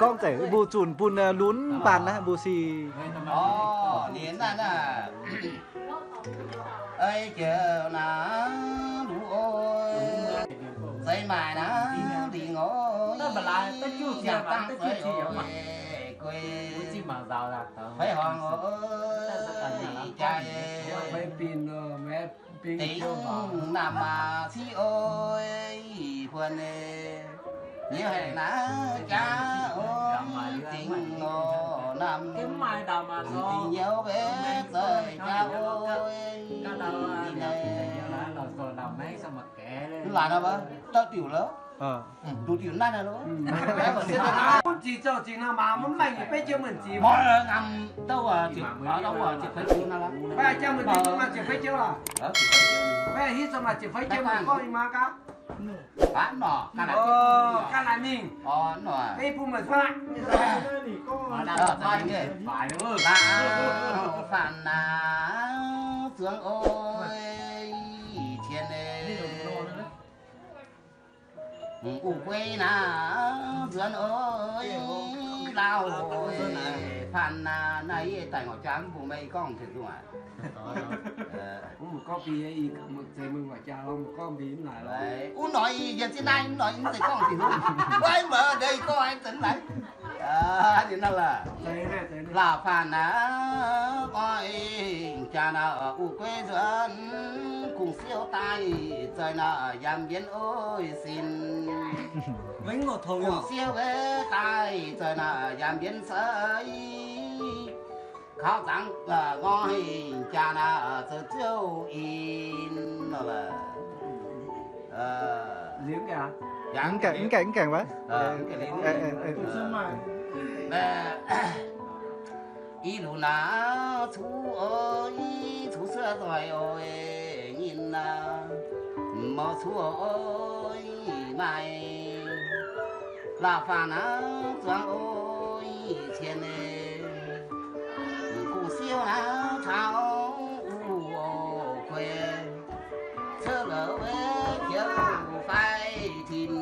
Gorngv deix mbuo zunc bun lunx mbaanh naaiv mbuo sic. Ninh naaiv naaiv, ei jienv naaiv luv oc, zeiz maaih naaiv lingc oc, yaac dangh zeiz oc, guei fai horngh oc, jaaix dingc naamh maah civ oc, huon nyei haengh naaiv jaax oc, dingc oc naamh, dingc nyouz mbuo zoih jaax oc. Mv laatc nor, dauh diuc loh. Duqv diuc naaiv loh. Mv ziex zoux zingx nor maah, mv maaih nyic beiv jienv mienh zingx. Mv jangx mienh zingx maaih ziepc feix jienv lorqc. Mv hiuv zoux maaih ziepc feix jienv mienh gorngv ih maa gaax. Ganh naaic mingh. Beiv bun meih fai. Faanh naaiv zuangx oc, qienx uv guei naaiv nzuonx oc, lauh oc. Faanh naaiv yie daaih ngorc jaa mv bung meih gorngv tengx duqv aqv. Gorngv mbuo gorngv mbuo gorngv mbuo mv naaic lorqc. Wuov noic yie nziex naaiv, wuov noic yie mv zeiz gorngv dingc hungh. Wuov mbuo ndeic gorngv aengx zeix mv laaix. Laauh faanh naaiv oix jaa naaiv uv guei nzuonx, kungx siou daaih zoih naaiv yaam mbienv oix sin. Kungx siou daaih zoih naaiv yaam mbienv seix. Kaux zaangc ngoi jaa naaiv zoux ziouv in nor. Mv gaengh, mv gaengh wuov. I lunx naaiv cuv oc, cuv suov doic oc, nyinh naaiv mouz cuv oc, maaih laauh faanh naaiv zuangx oc, qienx gu'siou naaiv caux uv oc guei, cuotv louc wuov joux fai tin.